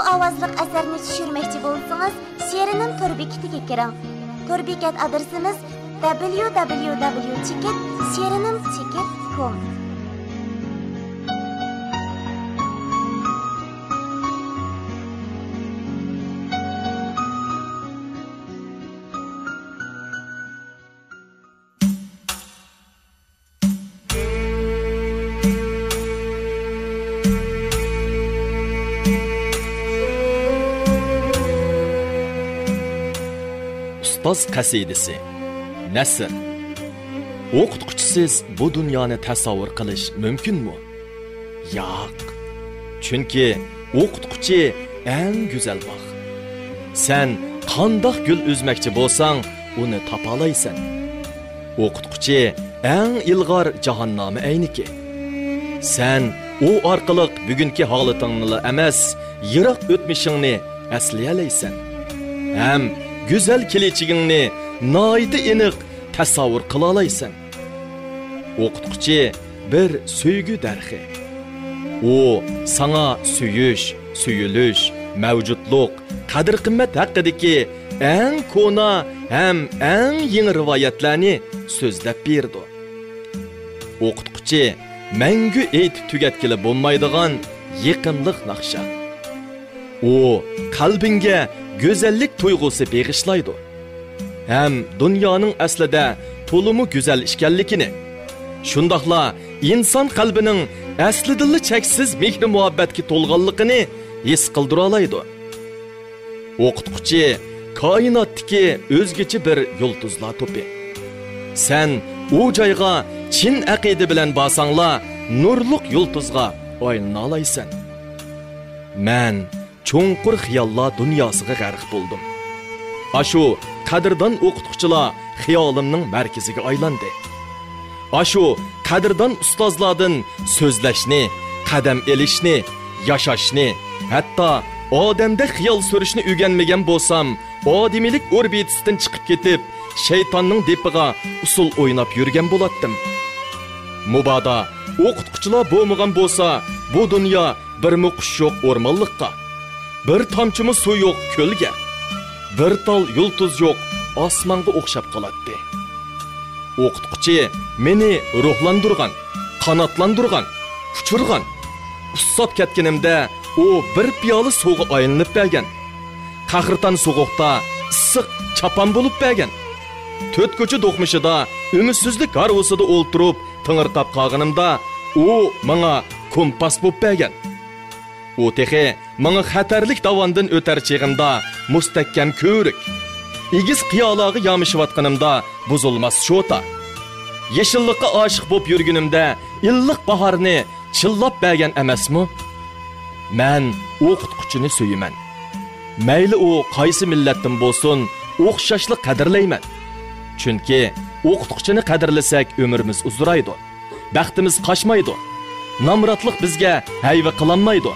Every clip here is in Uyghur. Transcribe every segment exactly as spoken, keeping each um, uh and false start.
ئاۋازلىق ئەسەرنى چۈشۈرمەكچى بولسىڭىز، شېرىنىم تور بېكىتىگە كىرىڭ. تور بېكەت ئادرېسىمىز: دبليۇ دبليۇ دبليۇ چېكىت شېرىنىم چېكىت كوم. ئۇستاز قەسىدىسى. نەسر. ئوقۇتقۇچىسىز بۇ دۇنيانى تەسەۋۋۇر قىلىش مۇمكىنمۇ؟ ياق. چۈنكى ئوقۇتقۇچى ئەڭ گۈزەل باغ. سەن قانداق گۈل ئۈزمەكچى بولساڭ، ئۇنى تاپالايسەن. ئوقۇتقۇچى ئەڭ ئىلغار جاھاننامە ئەينىكى. سەن ئۇ ئارقىلىق بۈگۈنكى ھالىتىڭنىلا ئەمەس، يىراق ئۆتمۈشۈڭنى ئەسلىيەلەيسەن. ھەم گۈزەل كېلىچىكىڭنى ناھايىتى ئېنىق تەسەۋۋۇر قىلالايسەن. ئوقۇتقۇچى بىر سۆيگۈ دەرىخى. ئۇ ساڭا سۆيۈش، سۆيۈلۈش، مەۋجۇتلۇق، قەدىر-قىممەت ھەققىدىكى ئەڭ كونا ھەم ئەڭ يېڭى رىۋايەتلەرنى سۆزلەپ بېرىدۇ. ئوقۇتقۇچى مەڭگۈ ئېيتىپ تۈگەتكىلى بولمايدىغان يېقىملىق ناخشا. ئۇ قەلبىڭگە گۈزەللىك تۇيغۇسى بېغىشلايدۇ ھەم دۇنيانىڭ ئەسلىدە تولىمۇ گۈزەل ئىكەنلىكىنى، شۇنداقلا ئىنسان قەلبىنىڭ ئەسلىدىنلا چەكسىز مېھرى-مۇھەببەتكە تولغانلىقىنى ھېس قىلدۇرالايدۇ. ئوقۇتقۇچى كائىناتتىكى ئۆزگىچە بىر يۇلتۇزلار توپى. سەن ئۇ جايغا چىن ئەقىدە بىلەن بارساڭلا، نۇرلۇق يۇلتۇزغا ئايلىنالايسەن. مەن چوڭقۇر خىياللار دۇنياسىغا غەرق بولدۇم. ئاشۇ قەدىردان ئوقۇتقۇچىلار خىيالىمنىڭ مەركىزىگە ئايلاندى. ئاشۇ قەدىردان ئۇستازلاردىن سۆزلەشنى، قەدەم ئېلىشنى، ياشاشنى، ھەتتا ئادەمدەك خىيال سۈرۈشنى ئۆگەنمىگەن بولسام، ئادىمىيلىك ئوربىتىسىدىن چىقىپ كېتىپ، شەيتاننىڭ دېپىغا ئۇسسۇل ئويناپ يۈرگەن بولاتتىم. مۇبادا ئوقۇتقۇچىلار بولمىغان بولسا، بۇ دۇنيا بىرمۇ قۇش يوق ئورمانلىققا، بىر تامچىمۇ سۇ يوق كۆلگە، بىر تال يۇلتۇز يوق ئاسمانغا ئوخشاپ قالاتتى. ئوقۇتقۇچى مېنى روھلاندۇرغان، قاناتلاندۇرغان، ئۇچۇرغان. ئۇسساپ كەتكىنىمدە ئۇ بىر پىيالە سۇغا ئايلىنىپ بەرگەن. قەھرىتان سوغۇقتا ئىسسىق چاپان بولۇپ بەرگەن. تۆت كوچا دوقمۇشىدا ئۈمىدسىزلىك ھارۋىسىدا ئولتۇرۇپ تېڭىرقاپ قالغىنىمدا ئۇ ماڭا كومپاس بولۇپ بەرگەن. ئۇ تېخى ماڭا خەتەرلىك داۋاندىن ئۆتەر چېغىمدا مۇستەھكەم كۆۋرۈك، ئېگىز قىيالارغا يامىشىۋاتقىنىمدا بۇزۇلماس شوتا، يېشىللىققا ئاشىق بولۇپ يۈرگىنىمدە ئىللىق باھارنى چىللاپ بەرگەن ئەمەسمۇ؟ مەن ئوقۇتقۇچىنى سۆيىمەن. مەيلى ئۇ قايسى مىللەتتىن بولسۇن، ئوخشاشلا قەدىرلەيمەن. چۈنكى ئوقۇتقۇچىنى قەدىرلىسەك، ئۆمرىمىز ئۇزىرايدۇ. بەختىمىز قاچمايدۇ. نامراتلىق بىزگە ھەيۋە قىلالمايدۇ.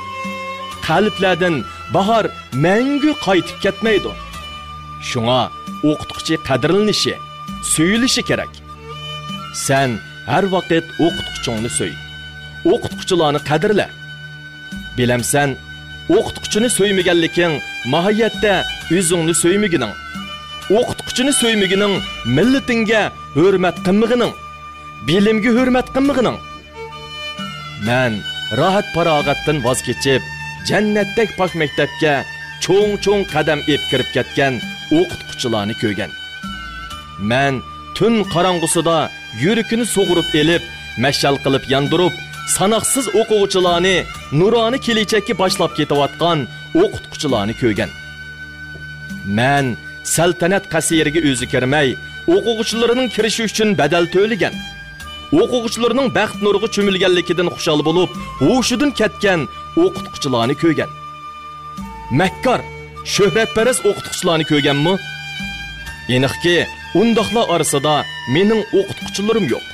قەلبلەردىن باھار مەڭگۈ قايتىپ كەتمەيدۇ. شۇڭا ئوقۇتقۇچى قەدىرلىنىشى، سۆيۈلۈشى كېرەك. سەن ھەر ۋاقىت ئوقۇتقۇچۇڭنى سۆي. ئوقۇتقۇچىلارنى قەدىرلە. بىلەمسەن، ئوقۇتقۇچىنى سۆيمىگەنلىكىڭ ماھىيەتتە ئۆزۈڭنى سۆيمىگىنىڭ. ئوقۇتقۇچىنى سۆيمىگىنىڭ مىللىتىڭگە ھۆرمەت قىلمىغىنىڭ. بىلىمگە ھۆرمەت قىلمىغىنىڭ. مەن راھەت-پاراغەتتىن ۋاز كېچىپ، جەننەتتەك پاك مەكتەپكە چوڭ-چوڭ قەدەم ئېپ كىرىپ كەتكەن ئوقۇتقۇچىلارنى كۆرگەن. مەن تۈن قاراڭغۇسىدا يۈرىكىنى سۇغۇرۇپ ئېلىپ، مەشئەل قىلىپ ياندۇرۇپ، ساناقسىز ئوقۇغۇچىلارنى نۇرانە كېلىچەككە باشلاپ كېتىۋاتقان ئوقۇتقۇچىلارنى كۆرگەن. مەن سەلتەنەت قەسرىگە ئۆزى كىرمەي، ئوقۇغۇچىلىرىنىڭ كىرىشى ئۈچۈن بەدەل تۆلىگەن، ئوقۇغۇچىلىرىنىڭ بەخت نۇرىغا چۆمۈلگەنلىكىدىن خۇشال بولۇپ، ھوشىدىن كەتكەن ئوقۇتقۇچىلارنى كۆرگەن. مەككار، شۆھرەتپەرەس ئوقۇتقۇچىلارنى كۆرگەنمۇ؟ ئېنىقكى، ئۇنداقلار ئارىسىدا مېنىڭ ئوقۇتقۇچىلىرىم يوق.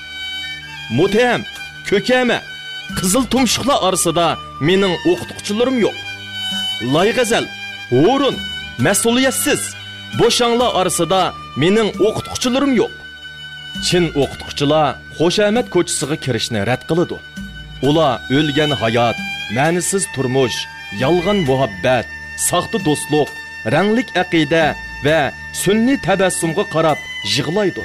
مۇتتەھەم، كۆكەمە، قىزىل تۇمشۇقلار ئارىسىدا مېنىڭ ئوقۇتقۇچىلىرىم يوق. لايغەزەل، ھۇرۇن، مەسئۇلىيەتسىز، بوشاڭلار ئارىسىدا مېنىڭ ئوقۇتقۇچىلىرىم يوق. چىن ئوقۇتقۇچىلار خۇشامەت كوچىسىغا كىرىشنى رەت قىلىدۇ. ئۇلار ئۆلگەن ھايات، مەنىسىز تۇرمۇش، يالغان مۇھەببەت، ساختا دوستلۇق، رەڭلىك ئەقىدە ۋە سۈنئىي تەبەسسۇمغا قاراپ يىغلايدۇ.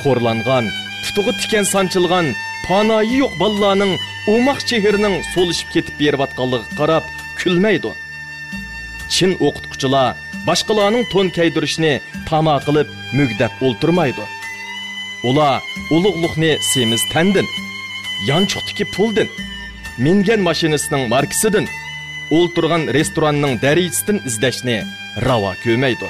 خورلانغان، پۇتىغا تىكەن سانچىلغان پاناھى يوق بالىلارنىڭ ئوماق چېھرىنىڭ سولىشىپ كېتىپ بېرىۋاتقانلىقىغا قاراپ كۈلمەيدۇ. چىن ئوقۇتقۇچىلار باشقىلارنىڭ تون كەيدۈرۈشىنى تاما قىلىپ مۈگدەپ ئولتۇرمايدۇ. ئۇلار ئۇلۇغلۇقنى سېمىز تەندىن، يانچۇقتىكى پۇلدىن، مىنگەن ماشىنىسىنىڭ ماركىسىدىن، ئولتۇرغان رېستوراننىڭ دەرىجىسىدىن ئىزدەشنى راۋا كۆرمەيدۇ.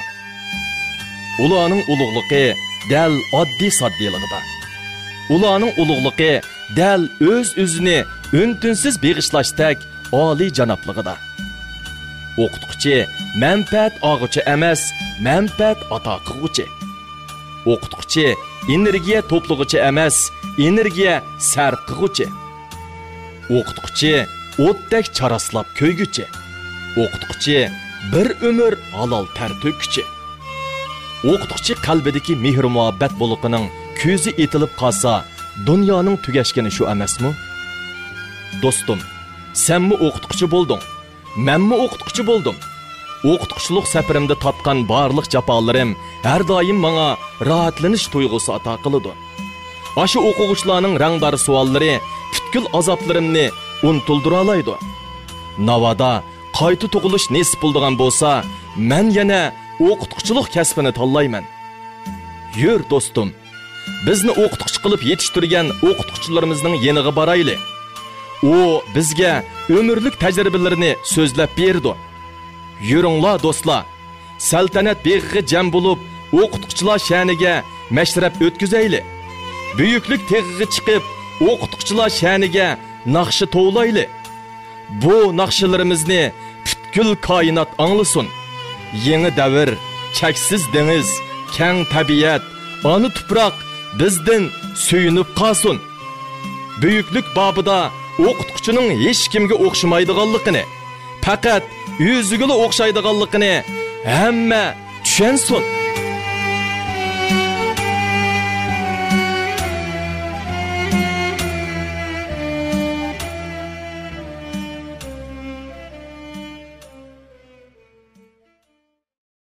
ئۇلارنىڭ ئۇلۇغلۇقى دەل ئاددىي-ساددىيلىقىدا. ئۇلارنىڭ ئۇلۇغلۇقى دەل ئۆز-ئۆزىنى ئۈن-تىنسىز بېغىشلاشتەك ئالىيجانابلىقىدا. ئوقۇتقۇچى مەنپەئەت ئالغۇچى ئەمەس، مەنپەئەت ئاتا قىلغۇچى. ئوقۇتقۇچى ئېنېرگىيە توپلىغۇچى ئەمەس، ئېنېرگىيە سەرپ قىلغۇچى. ئوقۇتقۇچى ئوتتەك چاراسلاپ كۆيگۈچى. ئوقۇتقۇچى بىر ئۆمۈر ھالال تەر تۆككۈچى. ئوقۇتقۇچى قەلبىدىكى مېھىر-مۇھەببەت بۇلىقىنىڭ كۆزى ئېتىلىپ قالسا، دۇنيانىڭ تۈگەشكىنى شۇ ئەمەسمۇ؟ دوستۇم، سەنمۇ ئوقۇتقۇچى بولدۇڭ، مەنمۇ ئوقۇتقۇچى بولدۇم. ئوقۇتقۇچىلىق سەپىرىمدە تارتقان بارلىق جاپالىرىم ھەر دائىم ماڭا راھەتلىنىش تۇيغۇسى ئاتا قىلىدۇ. ئاشۇ ئوقۇغۇچىلارنىڭ رەڭدار سوئاللىرى پۈتكۈل ئازابلىرىمنى ئۇنتۇلدۇرالايدۇ. ناۋادا قايتا تۇغۇلۇش نېسىپ بولىدىغان بولسا، مەن يەنە ئوقۇتقۇچىلىق كەسپىنى تاللايمەن. يۈر، دوستۇم، بىزنى ئوقۇتقۇچى قىلىپ يېتىشتۈرگەن ئوقۇتقۇچىلىرىمىزنىڭ يېنىغا بارايلى. ئۇ بىزگە ئۆمۈرلۈك تەجرىبىلىرىنى سۆزلەپ بېرىدۇ. يۈرۈڭلار، دوستلار، سەلتەنەت بېغىغا جەم بولۇپ، ئوقۇتقۇچىلار شەنىگە مەشرەپ ئۆتكۈزەيلى. بۈيۈكلۈك تېغىغا چىقىپ، ئوقۇتقۇچىلار شەنىگە ناخشا توۋلايلى. بۇ ناخشىلىرىمىزنى پۈتكۈل كائىنات ئاڭلىسۇن. يېڭى دەۋر، چەكسىز دېڭىز، كەڭ تەبىئەت، ئانا تۇپراق بىزدىن سۆيۈنۈپ قالسۇن. بۈيۈكلۈك بابىدا ئوقۇتقۇچىنىڭ ھېچكىمگە ئوخشىمايدىغانلىقىنى، پەقەت ئۆزىگىلا ئوخشايدىغانلىقىنى ھەممە چۈشەنسۇن.